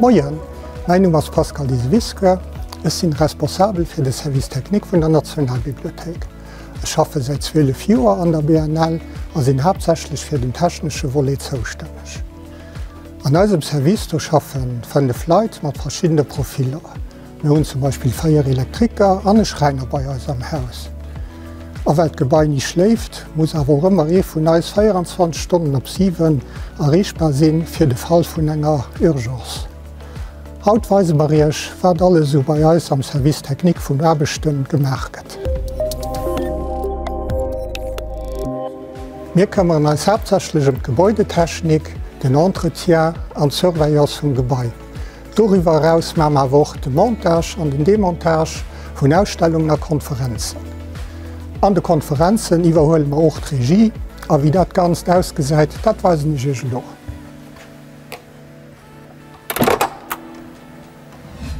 Moien, mäin Numm ass Pascal Diseviscourt, ech sinn Responsabel fir de Service technique vun der Nationalbibliothéik. Ech schaffe säit 12 Joer an der BNL a sinn haaptsächlech fir den technesche Volet zoustänneg. An eisem Service do schaffe 5 Leit mat verschiddene Profiller. Mir hunn zum Beispill 4 Elektriker an e Schräiner bei eis am Haus. A well d'Gebai ni schléift, muss awer och ëmmer ee vun eis 24 Stonnen op 7 erreechbar sinn, fir de Fall vun enger Urgence. Haut weise mer iech, wat alles esou bei eis am Service Technique vun Aarbechten gemaach gëtt. Mir këmmeren eis haaptsächlech ëm d'Gebäudetechnik, den Entretien an d'Surveillance vum Gebai. Doriwwer eraus maache mer awer och de Montage an den Demontage vun Ausstellungen a Konferenzen. An de Konferenzen iwwerhuele mer och d'Regie a wéi dat Ganzt ausgesäit, dat weisen ech iech elo.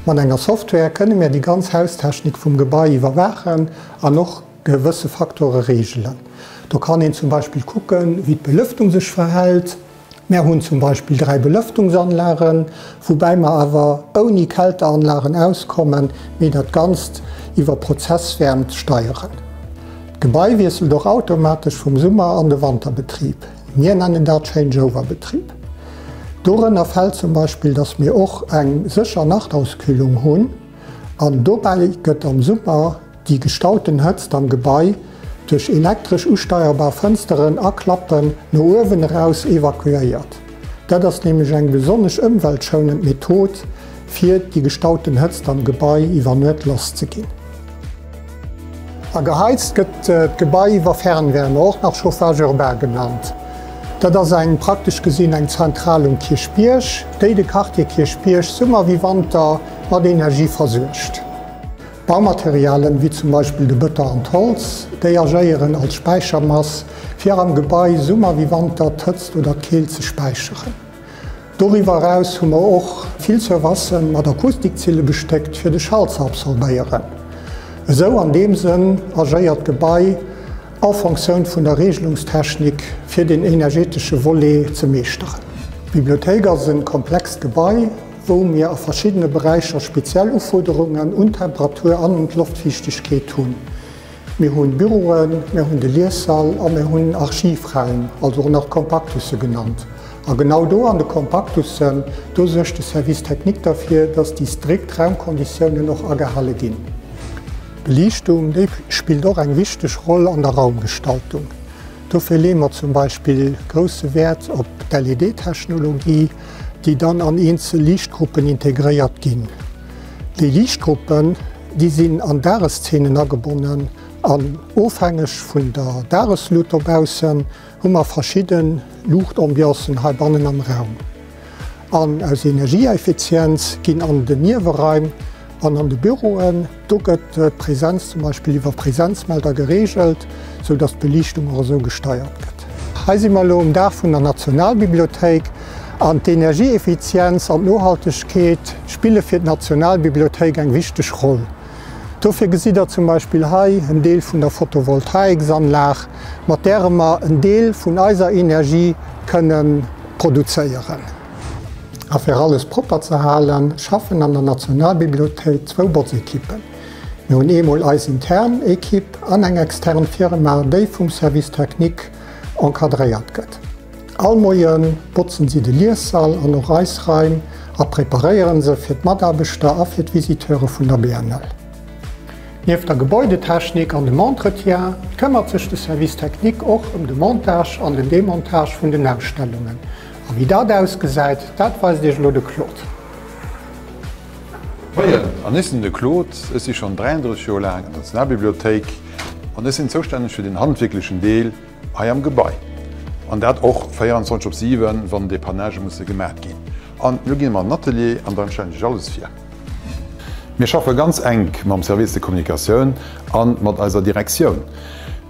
Mat enger Software kënne mir déi ganz Haustechnik vum Gebai iwwerwaachen an och gewësse Faktore reegelen. Do kann een zum Beispill kucken, wéi d'Belëftung sech verhält. Mär hunn zum Beispill 3 Belëftungsanlagen, woubäi mer awer ouni Kälteanlagen auskommen, mee dat Ganzt iwwer Prozesswäermt steieren. D'Gebai wiesselt och automatesch vum Summer an de Wanterbetrib. Mir nennen dat Changeover-Betrib. Dorënner fält zum Beispill, dass mir och eng sécher Nachtauskühlung hunn an dobäi gëtt am Summer déi gestauten Hëtzt am Gebai duerch elektresch usteierbar Fënsteren a Klappen no uewen eraus evakuéiert. Dat ass nämlech eng besonnesch ëmweltschounend Method, fir déi gestauten Hëtzt am Gebai iwwer Nuet lass ze ginn. A geheizt gëtt d'Gebai iwwer Fernwärme, och nach Chauffage urbain genannt. Dat ass eng praktesch gesinn eng Zentral um Kierchbierg, déi de Quartier Kierchbierg Summer wéi Wanter mat Energie versuergt. Baumaterialen, wéi zum Beispill de Bëton an d'Holz, déi agéieren als Späichermass, fir am Gebai Summer wéi Wanter d'Hëtzt oder d'Keelt ze späicheren. Doriwwer eraus hu mer och vill Surfacen mat Akustikzille bestéckt, fir de Schall ze absorbéieren. Esou an deem Sënn agéiert d'Gebai en Fonctioun vun der Regelungstechnik, fir den energetesche Volet ze meeschteren. D'Bibliothéik ass e komplext Gebai, wou mir a verschiddene Beräicher speziell Ufuerderungen un d'Temperatur an un d'Loftfiichtegkeet hunn. Mir hunn Büroen, mir hunn de Liessall a mir hunn Archivraim, also och nach Kompaktusse genannt. A genau do an de Kompaktussen, do suergt de Service technique derfir, dass déi strikt Raumkonditiounen och agehale ginn. D'Beliichtung, déi spillt och eng wichteg Roll an der Raumgestaltung. Dofir leeë mer zum Beispill grousse Wäert op d'LED-Technologie, déi dann an eenzel Liichtgruppen integréiert ginn. Déi Liichtgruppen, déi sinn an Dageszeenen agebonnen an ofhängeg vun der Dageslut dobaussen hu mer verschidde Luuchtambiancen heibannen am Raum. An aus Energieeffizienz ginn an den Nieweraim an an de Büroen, do gëtt d'Präsenz zum Beispill iwwer Präsenzmelder gereegelt, sou dass d'Beliichtung och esou gesteiert gëtt. Hei si mer elo um Daach vun der Nationalbibliothéik an d'Energieeffizienz an d'Nohaltegkeet spille fir d'Nationalbibliothéik eng wichteg Roll. Dofir gesitt der zum Beispill hei en Deel vun der Photovoltaiksanlag, mat däre mer en Deel vun eiser Energie kënne produzéieren. A fir alles propper ze halen, schaffen an der Nationalbibliothéik zwou Botzekippen. Mir hunn eemol eis intern Ekipp an eng extern Firma, déi vum Service technique encadréiert gëtt. All Moie botzen si de Liessall an och eis Raim a preparéiere se fir d'Mataarbechter a fir d'Visiteure vun der BNL. Nieft der Gebäudetechnik an dem Entretien këmmert sech de Service technique och ëm de Montage an den Demontage vun den Ausstellungen. A wéi dat ausgesäit, dat weist Iech elo de Claude. Moien, an ech sinn de Claude, ech si schonn 33 Joer laang an der Nationalbibliothéik an ech sinn zoustänneg fir den handwierklechen Deel hei am Gebai. An dat och 24 op 7, wann Depannagë musse gemat ginn. An elo gi mer an den Atelier an dann stellen ech iech alles vir. Mir schaffe ganz enk mam Service de Communication a mat eiser Direktioun.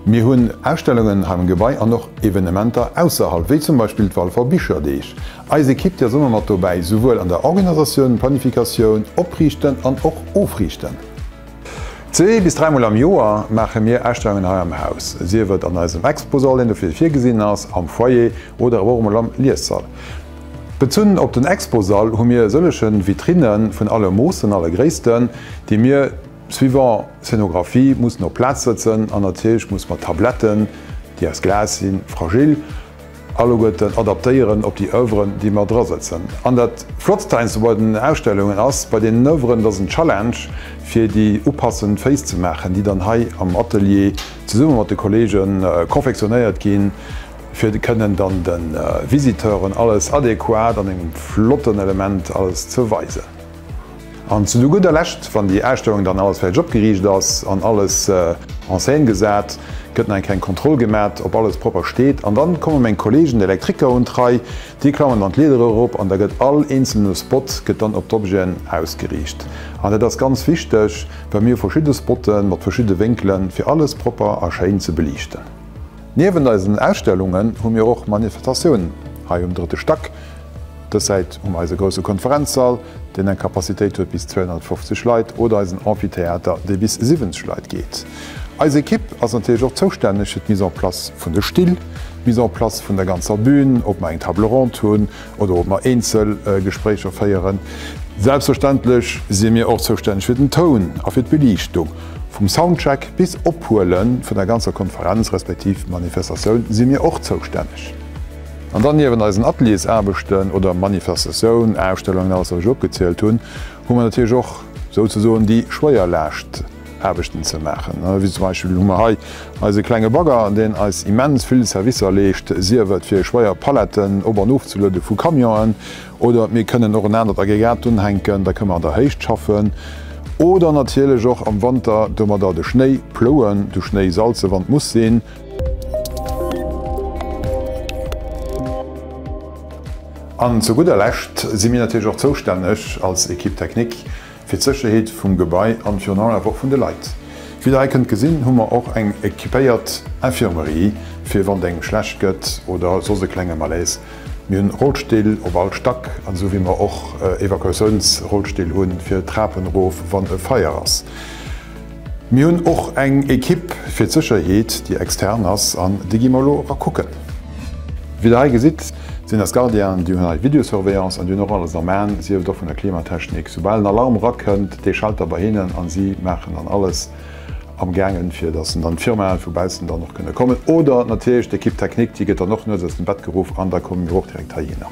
Mir hunn Ausstellungen hei am Gebai an och Evenementer ausserhalb, wéi zum Beispill d'Walfer Bicherdeeg. Eis Ekipp, déi ass ëmmer mat dobäi, souwuel an der Organisatioun, Planifikatioun, Opriichten an och Ofriichten. Zwee bis dräimol am Joer maache mir Ausstellungen hei am Haus, sief et an eisem Exposall, deen dofir virgesinn ass, am Foyer oder awer och emol am Liessall. Bezunn op den Exposall hu mir sëllege Vitrinne vun alle Moossen, alle Gréissten, déi mir suivant Scénographie mussen op Plaz sëtzen an natierlech muss mer d'Tabletten, déi aus Glas sinn, fragil, alleguerten adaptéieren op déi Oeuvren, déi mer drasëtzen. An dat Flottst heiansdo bei den Ausstellungen ass, bei deenen Oeuvren, dat ass en Challenge, fir déi upassend Féiss ze maachen, déi dann hei am Atelier zesumme mat de Kollege confectionnéiert ginn, fir kënnen dann de Visiteuren alles adequat an engem flotten Element alles ze weisen. An zu gudder Lescht, wann déi Ausstellung dann alles fäerdeg opgeriicht ass an alles en scène gesat, gëtt nach eng kleng Kontroll gemat, ob alles propper steet. An dann komme meng Kollegen, d'Elektriker, un d'Rei, déi klammen dann d'Leedere erop an da gëtt all eenzelne Spot gëtt dann op d'Objeten ausgeriicht. An dat ass ganz wichteg, well mir hu verschidde Spotte mat verschidde Wénkelen, fir alles propper a schéin ze beliichten. Niewent eisen Ausstellungen hu mir och Manifestatiounen hei um drëtte Stack. Dës Säit hu mer eise grousse Konferenzsall, deen eng Capacitéit huet bis 250 Leit, oder eisen Amphitheater, dee bis 70 Leit geet. Eis Ekipp ass natierlech och zoustänneg fir d'Mise en place vun de Still, d'Mise en place vun der ganzer Bühn, ob mer eng Table ronde hunn oder ob mer eenzel Gespréicher féieren. Selbstverständlech si mir och zoustänneg fir den Toun a fir d'Beliichtung. Vum Soundcheck bis Ophuele vun der ganzer Konferenz respektiv Manifestatioun si mir och zoustänneg. An dann niewent eisen Ateliersaarbechten oder Manifestatioun, Ausstellungen, alles wat ech opgezielt hunn, hu mer natierlech och souzesoen déi schwéier Laascht-Aarbechten ze maachen. Wéi zum Beispill hu mer hei eise klenge Bagger, deen eis immens vill Servicer leescht, sief et fir schwéier Paletten op an ofzeluede vu Camionen oder mir kënnen och en anert Aggregat unhänken, da kënne mer an der Héicht schaffen oder natierlech och am Wanter domadder de Schnéi plouen, de Schnéi salzen, wann et muss sinn. An zu gudder Lescht si mir natierlech och zoustänneg als Equipe technique fir d'Sécherheet vum Gebai an virun allem awer och vun de Leit. Wéi der hei kënnt gesinn, hu mer och eng equipéiert Infirmerie fir wann et engem schlecht gëtt oder soss e klenge Malaise. Mir hunn Rollstill op all Stack an esou wéi mer och Evakuatiounsrollstill hunn fir d'Trapen erof wann e Feier ass. Mir hunn och eng Ekipp fir d'Sécherheet, déi extern ass, an déi gi mer elo era kucken. Wéi Der hei gesitt, sinn eis Gardienen, déi hunn hei Videosurveillance an déi hunn och alles am An, sief et och vun der Klimatechnik. Soubal en Alarm erakënnt, dee schallt da bei hinnen an si maachen dann alles amgaangen, fir datt dann d'Firmae vu baussen dann och kënne kommen. Oder natierlech d'Equipe technique, déi gëtt dann och nuets aus dem Bett geruff an da komme mir och direkt heihinner.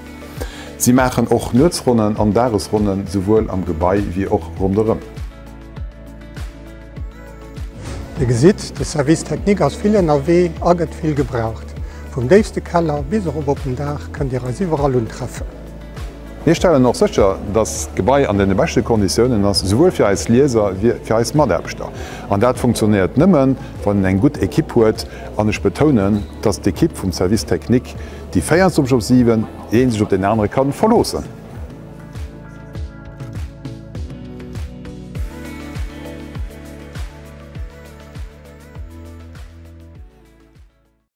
Si maachen och Nuetsronnen an Dagesronnen, souwuel am Gebai wéi och ronderëm. Dir gesitt, de Service technique ass vill ënnerwee a gëtt vill gebraucht. Vum déifste Keller bis erop op den Daach kënnt Dir eis iwwerall untreffen. Mir stellen och sécher, dass d'Gebai an deene beschte Konditiounen ass, souwuel fir eis Lieser wéi fir eis Mataarbechter. An dat funktionéiert nëmmen, wann een eng gutt Ekipp huet. An ech betounen, dass d'Ekipp vum Service technique, déi 24 op 7 ee sech op deen anere ka verloossen.